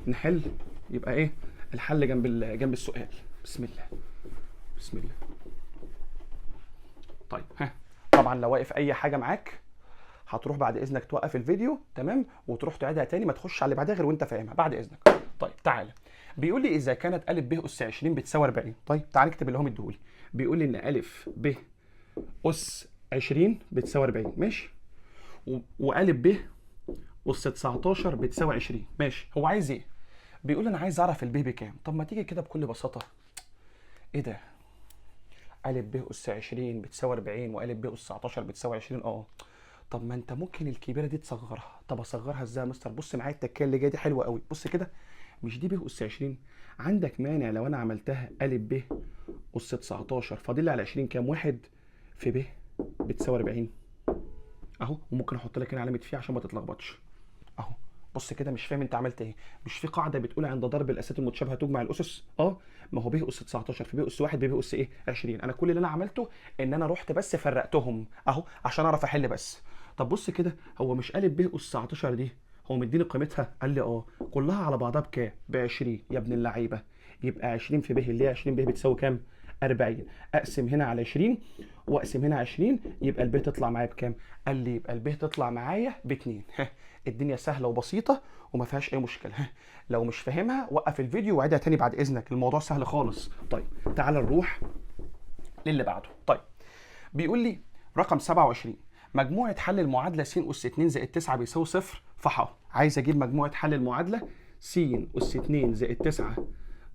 نحل، يبقى إيه الحل جنب السؤال. بسم الله بسم الله. طيب طبعا لو واقف أي حاجة معاك هتروح بعد إذنك توقف الفيديو، تمام، وتروح تعيدها تاني، ما تخش على اللي بعدها غير وأنت فاهمها بعد إذنك. طيب تعالى بيقول لي إذا كانت ألف ب أس 20 بتساوي 40. طيب تعالى نكتب اللي هو مديهولي. بيقول لي إن ألف ب أس 20 بتساوي 40، ماشي، وألف ب أس 19 بتساوي 20، ماشي. هو عايز إيه؟ بيقول أنا عايز أعرف الب بكام. طب ما تيجي كده بكل بساطة، إيه ده؟ ألف ب أس 20 بتساوي 40 وألف ب أس 19 بتساوي 20. طب ما أنت ممكن الكبيرة دي تصغرها. طب أصغرها إزاي يا مستر؟ بص معايا التكية اللي جاية دي حلوة قوي. بص كده، مش دي ب أس 20؟ عندك مانع لو أنا عملتها ألف ب أس 19 فاضل لي على 20 كام؟ 1 في ب بتساوي 40 اهو. وممكن احط لك هنا علامة في عشان ما تتلخبطش اهو. بص كده، مش فاهم انت عملت ايه؟ مش في قاعدة بتقول عند ضرب الاسات المتشابهة تجمع الاسس؟ ما هو ب اس 19 في ب اس 1 ب اس ايه 20. انا كل اللي انا عملته ان انا رحت بس فرقتهم اهو عشان اعرف احل بس. طب بص كده، هو مش قالب ب اس 19 دي هو مديني قيمتها؟ قال لي كلها على بعضها بكام؟ ب 20. يا ابن اللعيبة، يبقى 20 في ب اللي هي 20 ب بتساوي كام؟ 40. اقسم هنا على 20 واقسم هنا 20، يبقى الب تطلع معايا بكام؟ قال لي يبقى الب تطلع معايا ب2. الدنيا سهلة وبسيطة وما فيهاش اي مشكلة. لو مش فاهمها وقف الفيديو وعيدها تاني بعد اذنك، الموضوع سهل خالص. طيب تعال نروح للي بعده. طيب بيقول لي رقم 27، مجموعة حل المعادلة س اس 2 زائد 9 بيساوي 0 فح. عايز اجيب مجموعة حل المعادلة س اس 2 زائد 9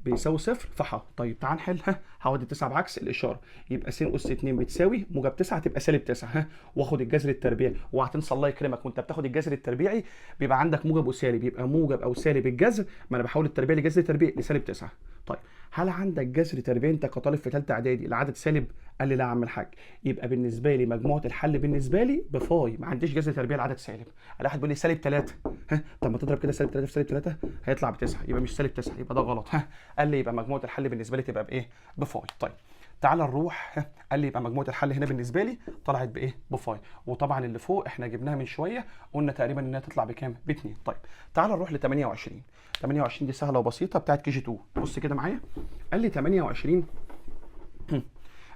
بيساوي 0 فح. طيب تعال نحل. هودي 9 بعكس الاشارة، يبقى س اس 2 بتساوي موجب 9 تبقى سالب 9. واخد الجذر التربيعي، وهتنسى الله يكرمك وانت بتاخد الجذر التربيعي بيبقى عندك موجب وسالب، يبقى موجب او سالب الجذر، ما انا بحول التربيع لجذر تربيعي لسالب 9. طيب هل عندك جذر تربيعي انت كطالب في ثالثة اعدادي العدد سالب؟ قال لي لا يا عم الحاج. يبقى بالنسبة لي مجموعة الحل بالنسبة لي بفاي، ما عنديش جذر تربيعي العدد سالب. الاقي واحد بيقول لي سالب 3، طب ما تضرب كده سالب 3 في سالب 3 هيطلع ب9، يبقى مش سالب 9، يبقى ده غلط. قال لي يبقى مجموعة الحل بالنسبة لي تبقى بايه؟ بفاي. طيب تعال نروح. قال لي يبقى مجموعة الحل هنا بالنسبة لي طلعت بايه؟ بفاي. وطبعا اللي فوق احنا جبناها من شوية، قلنا تقريبا انها تطلع بكام؟ ب2. طيب تعال نروح ل 28. 28 دي سهلة وبسيطة بتاعت KG 2. بص كده معايا، قال لي 28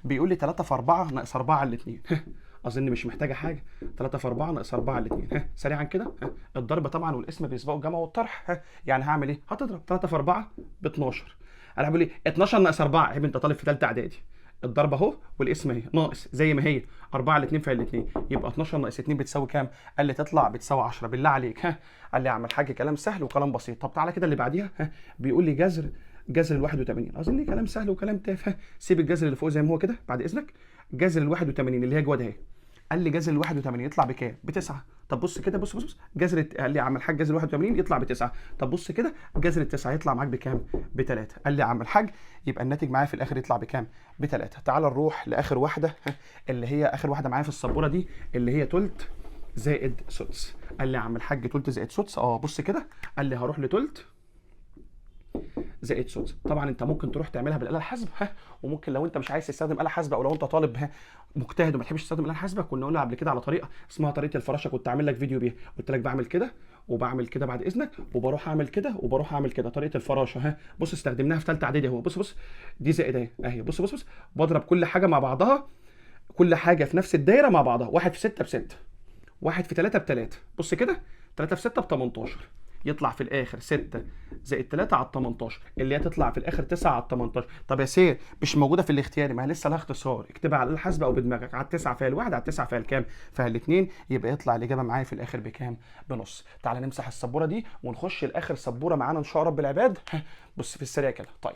بيقول لي 3 في 4 ناقص 4 على 2. اظن مش محتاجه حاجة، 3 في 4 ناقص 4 على 2. سريعا كده، الضرب طبعا والقسم بيسبقوا الجمع والطرح. يعني هعمل ايه؟ هتضرب 3 في 4 ب 12. انا بقول ايه؟ 12 ناقص 4. عيب انت طالب في ثالثة اعدادي، الضرب اهو والقسم اهي ناقص زي ما هي 4 على 2 في 2، يبقى 12 ناقص 2 بتساوي كام؟ قال لي تطلع بتساوي 10. بالله عليك. قال لي يا عم الحاج كلام سهل وكلام بسيط. طب تعالى كده اللي بعديها. بيقول لي جذر ال 81. اظن كلام سهل وكلام تافه. سيب الجذر اللي فوق زي ما هو كده بعد اذنك. جذر ال 81 اللي هي جوه ده اهي. قال لي جذر ال 81 يطلع بكام؟ ب9. طب بص كده، بص بص بص، جذر قال لي يا عم الحاج جذر 81 يطلع ب9. طب بص كده، جذر ال9 يطلع معاك بكام؟ ب3. قال لي يا عم الحاج يبقى الناتج معايا في الاخر يطلع بكام؟ ب3. تعال نروح لاخر واحدة، اللي هي اخر واحدة معايا في السبوره دي، اللي هي تلت زائد سدس. قال لي يا عم الحاج تلت زائد سدس. بص كده، قال لي هروح لتلت زائد سدس. طبعا انت ممكن تروح تعملها بالاله الحاسبة، ها، وممكن لو انت مش عايز تستخدم اله حاسبه، او لو انت طالب ها مجتهد وما تحبش تستخدم الاله الحاسبة، كنا قلنا قبل كده على طريقه اسمها طريقه الفراشة، كنت عامل لك فيديو بيها، قلت لك بعمل كده وبعمل كده بعد اذنك، وبروح اعمل كده وبروح اعمل كده، طريقه الفراشة. ها بص استخدمناها في ثالثة اعدادي اهو، بص بص دي زائد اهي اهي، بص بص بص بضرب كل حاجة مع بعضها، كل حاجة في نفس الدايرة مع بعضها، 1 في 6 ب6، 1 في 3 ب3، بص كده 3 في 6 ب18، يطلع في الاخر 6 زائد 3 على 18، اللي هي تطلع في الاخر 9 على 18. طب يا sir مش موجودة في الاختياري، ما هي لسه لها اختصار، اكتبها على الحاسبة او بدماغك، على 9 فيها الواحد، على 9 فيها الكام؟ فيها الاثنين، يبقى يطلع الاجابة معايا في الاخر بكام؟ بنص. تعالى نمسح السبوره دي ونخش لاخر سبورة معانا ان شاء رب العباد. بص في السريع كده. طيب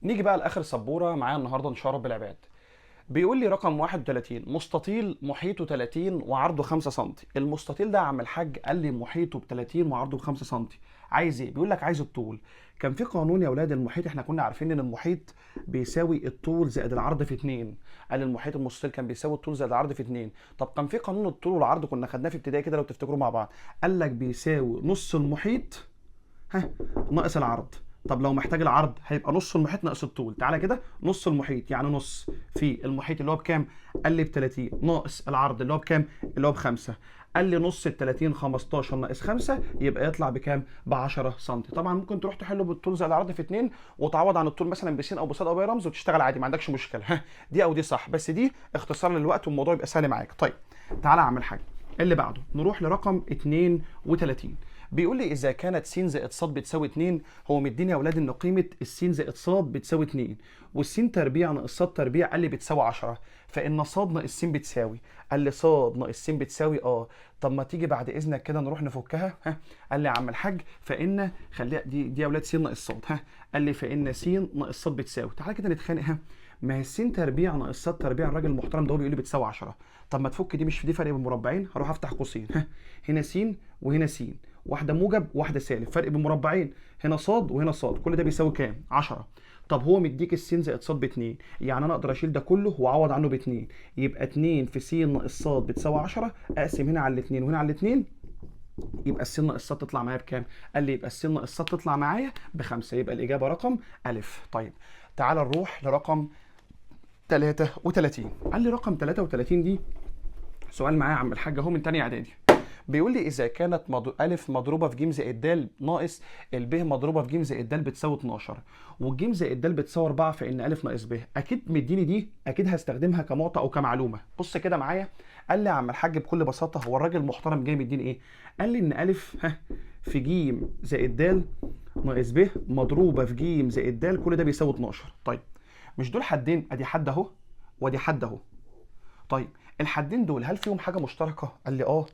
نيجي بقى لاخر سبورة معايا النهارده ان شاء رب العباد. بيقول لي رقم 31 مستطيل محيطه 30 وعرضه 5 سم. المستطيل ده يا عم الحاج قال لي محيطه ب 30 وعرضه ب 5 سم، عايز ايه؟ بيقول لك عايز الطول. كان في قانون يا اولاد المحيط، احنا كنا عارفين ان المحيط بيساوي الطول زائد العرض في 2. قال المحيط المستطيل كان بيساوي الطول زائد العرض في 2. طب كان في قانون الطول والعرض كنا خدناه في ابتدائي كده لو تفتكروا مع بعض، قال لك بيساوي نص المحيط ها ناقص العرض. طب لو محتاج العرض هيبقى نص المحيط ناقص الطول. تعالى كده نص المحيط يعني نص في المحيط اللي هو بكام؟ قال لي ب 30 ناقص العرض اللي هو بكام؟ اللي هو ب5. قال لي نص ال 30 15 ناقص 5 يبقى يطلع بكام؟ ب 10 سم. طبعا ممكن تروح تحله بالطول زائد العرض في 2 وتعوض عن الطول مثلا ب س او بص او باي رمز وتشتغل عادي، ما عندكش مشكلة. ها دي او دي صح، بس دي اختصار للوقت والموضوع يبقى سهل معاك. طيب تعالى اعمل حاجة اللي بعده، نروح لرقم 32. بيقول لي اذا كانت س زائد ص بتساوي 2، هو مديني يا اولاد ان قيمة الس زائد ص بتساوي 2، والس تربيع ناقص ص تربيع قال لي بتساوي 10، فان ص ناقص س بتساوي، قال لي ص ناقص س بتساوي طب ما تيجي بعد اذنك كده نروح نفكها. ها قال لي يا عم الحاج فان خليها دي يا اولاد س ناقص ص. ها قال لي فان س ناقص ص بتساوي، تعالى كده نتخانق. ها ما هي السين تربيع ناقص ص تربيع الراجل المحترم ده هو بيقول لي بتساوي 10، طب ما تفك دي، مش في دي فرق بين مربعين، هروح افتح قوسين. ها هنا س وهنا س، واحدة موجب واحدة سالب، فرق بين مربعين، هنا ص وهنا ص، كل ده بيساوي كام؟ 10. طب هو مديك السين زائد ص ب2، يعني انا اقدر اشيل ده كله واعوض عنه ب2، يبقى 2 في س ناقص ص بتساوي 10، اقسم هنا على الاثنين وهنا على الاثنين، يبقى السين ناقص ص تطلع معايا بكام؟ قال لي يبقى السين ناقص ص تطلع معايا ب5، يبقى الاجابة رقم أ. طيب تعال نروح لرقم 33. قال لي رقم 33 دي سؤال معايا يا عم الحاج اهو من تانية اعدادي. بيقول لي اذا كانت الف مضروبة في ج زائد د ناقص الب مضروبة في ج زائد د بتساوي 12، والج زائد د بتساوي 4، فان الف ناقص ب. اكيد مديني دي، اكيد هستخدمها كمعطى او كمعلومه. بص كده معايا، قال لي يا عم الحاج بكل بساطة، هو الراجل المحترم جاي مديني ايه؟ قال لي ان الف ها في ج زائد د ناقص ب مضروبة في ج زائد د كل ده بيساوي 12. طيب مش دول حدين؟ ادي حد اهو وادي حد اهو. طيب الحدين دول هل فيهم حاجة مشتركة؟ قال لي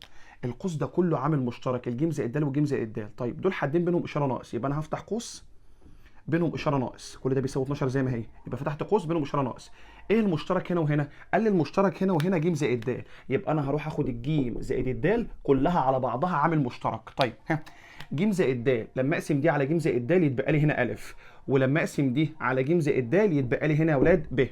القوس ده كله عامل مشترك، الجيم زائد د والجيم زائد د. طيب دول حدين بينهم اشارة ناقص، يبقى انا هفتح قوس بينهم اشارة ناقص، كل ده بيساوي 12 زي ما هي، يبقى فتحت قوس بينهم اشارة ناقص. ايه المشترك هنا وهنا؟ قال لي المشترك هنا وهنا ج زائد د، يبقى انا هروح اخد الجيم زائد الدال كلها على بعضها عامل مشترك. طيب ها ج زائد د لما اقسم دي على ج زائد د يتبقى لي هنا الف، ولما اقسم دي على ج زائد د يتبقى لي هنا يا اولاد ب،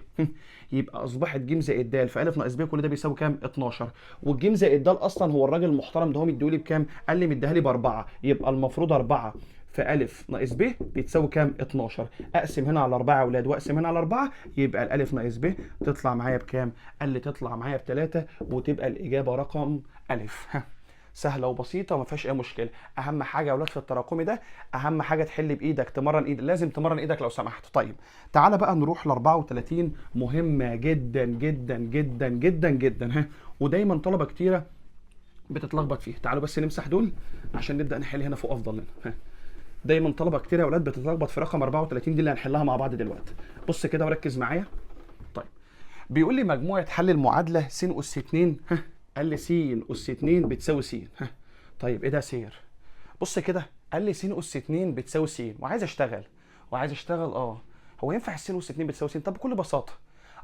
يبقى اصبحت ج زائد د في الف ناقص ب كل ده بيساوي كام؟ 12. والج زائد د اصلا هو الراجل المحترم ده هو مديهولي بكام؟ قال لي مديها لي ب4، يبقى المفروض 4 في الف ناقص ب بتساوي كام؟ 12. اقسم هنا على 4 يا اولاد واقسم هنا على 4، يبقى الالف ناقص ب تطلع معايا بكام؟ قال لي تطلع معايا ب3، وتبقى الاجابة رقم الف. سهلة وبسيطة وما فيهاش اي مشكلة. اهم حاجة يا اولاد في التراكمي ده، اهم حاجة تحل بايدك، تمرن ايدك، لازم تمرن ايدك لو سمحت. طيب تعالى بقى نروح ل 34، مهمة جدا جدا جدا جدا جدا، ها ودايما طلبه كتيرة بتتلخبط فيها. تعالوا بس نمسح دول عشان نبدا نحل هنا فوق افضل لنا. ها دايما طلبه كتير يا اولاد بتتلخبط في رقم 34 دي اللي هنحلها مع بعض دلوقتي. بص كده وركز معايا. طيب بيقول لي مجموعة حل المعادلة س اس 2، ها قال لي س اس 2 بتساوي س. ها طيب ايه ده sir؟ بص كده، قال لي س اس 2 بتساوي س، وعايز اشتغل وعايز اشتغل. هو ينفع الس اس 2 بتساوي س؟ طب بكل بساطة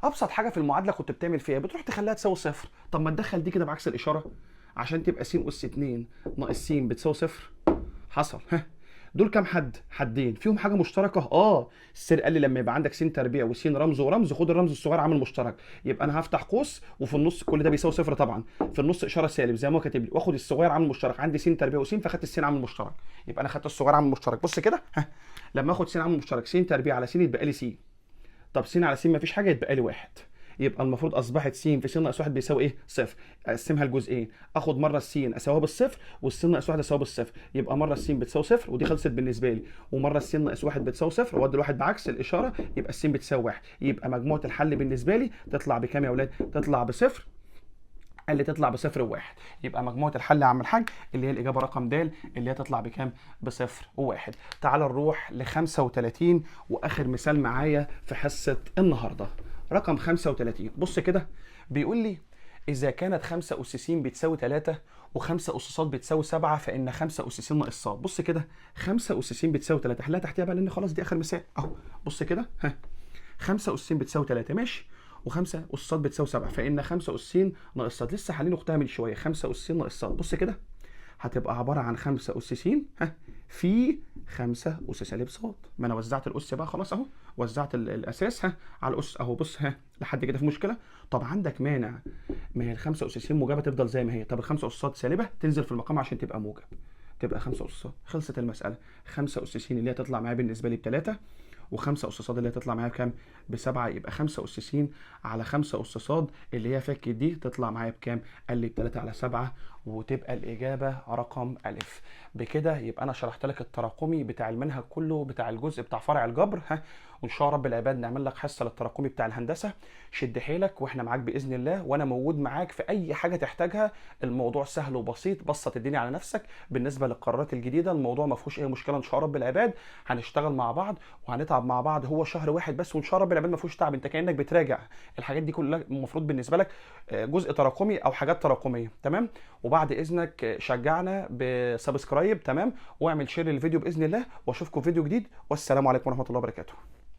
ابسط حاجة في المعادلة كنت بتعمل فيها بتروح تخليها تساوي صفر. طب ما تدخل دي كده بعكس الاشارة عشان تبقى س اس 2 ناقص س بتساوي صفر. حصل. ها دول كام حد؟ حدين، فيهم حاجة مشتركة؟ ال sir قال لي لما يبقى عندك س تربيع وس رمز ورمز خد الرمز الصغير عامل مشترك، يبقى انا هفتح قوس وفي النص كل ده بيساوي صفر طبعا، في النص اشارة سالب زي ما هو كاتب لي، واخد الصغير عامل مشترك، عندي س تربيع وس فاخدت الس عامل مشترك، يبقى انا خدت الصغير عامل مشترك. بص كده، ها لما اخد س عامل مشترك س تربيع على س يتبقى لي س، طب س على س مفيش حاجة يتبقى لي واحد، يبقى المفروض اصبحت س في س ناقص واحد بيساوي ايه؟ صفر. اقسمها لجزئين، اخد مرة السين اساويها بالصفر والسين ناقص واحد اساويها بالصفر، يبقى مرة السين بتساوي صفر ودي خلصت بالنسبة لي، ومرة السين ناقص واحد بتساوي صفر وادي الواحد بعكس الاشارة يبقى السين بتساوي واحد، يبقى مجموعة الحل بالنسبة لي تطلع بكام يا اولاد؟ تطلع بصفر. قال لي تطلع بصفر وواحد، يبقى مجموعة الحل يا عم الحاج اللي هي الاجابة رقم د اللي هي تطلع بكام؟ بصفر وواحد. تعال نروح ل 35 واخر مثال معايا في حصة النهارده، رقم 35. بص كده بيقول لي اذا كانت 5 اس س بتساوي 3 و5 اس ص بتساوي 7 فان 5 اس س ناقص ص. بص كده 5 اس س بتساوي 3، حلها تحتيها بقى لان خلاص دي اخر مثال اهو. بص كده، ها 5 اس س بتساوي 3 ماشي، و5 اس ص بتساوي 7 فان 5 اس س ناقص ص، لسه حالين اختها من شوية، 5 اس س ناقص ص. بص كده هتبقى عبارة عن 5 اس س ها في 5 اس سالب ص، ما انا وزعت الاس بقى خلاص اهو، وزعت الاساس ها على الاس اهو. بص ها لحد كده في مشكلة؟ طب عندك مانع؟ ما هي ال 5 اس س موجبه تفضل زي ما هي، طب ال 5 اس ص سالبه تنزل في المقام عشان تبقى موجب، تبقى 5 اس ص. خلصت المسالة، 5 اس س اللي هي تطلع معايا بالنسبة لي ب 3، و5 اس ص اللي هي تطلع معايا بكام؟ ب7، يبقى 5 اس س على 5 اس ص اللي هي فك دي تطلع معايا بكام؟ قال لي ب 3 على 7، وتبقى الاجابة رقم الف. بكده يبقى انا شرحت لك التراكمي بتاع المنهج كله بتاع الجزء بتاع فرع الجبر، ها وان شاء رب العباد نعمل لك حصة للتراكمي بتاع الهندسة. شد حيلك واحنا معاك باذن الله، وانا موجود معاك في اي حاجة تحتاجها. الموضوع سهل وبسيط، بسط الدنيا على نفسك. بالنسبة للقرارات الجديدة الموضوع ما فيهوش اي مشكلة ان شاء رب العباد، هنشتغل مع بعض وهنتعب مع بعض، هو شهر واحد بس وان شاء رب العباد ما فيهوش تعب. انت كانك بتراجع الحاجات دي كلها، المفروض بالنسبة لك جزء تراكمي او حاجات تراكمية، تمام؟ وبعد اذنك شجعنا ب subscribe، تمام، واعمل share للفيديو باذن الله، واشوفكم في فيديو جديد، والسلام عليكم ورحمة الله وبركاته.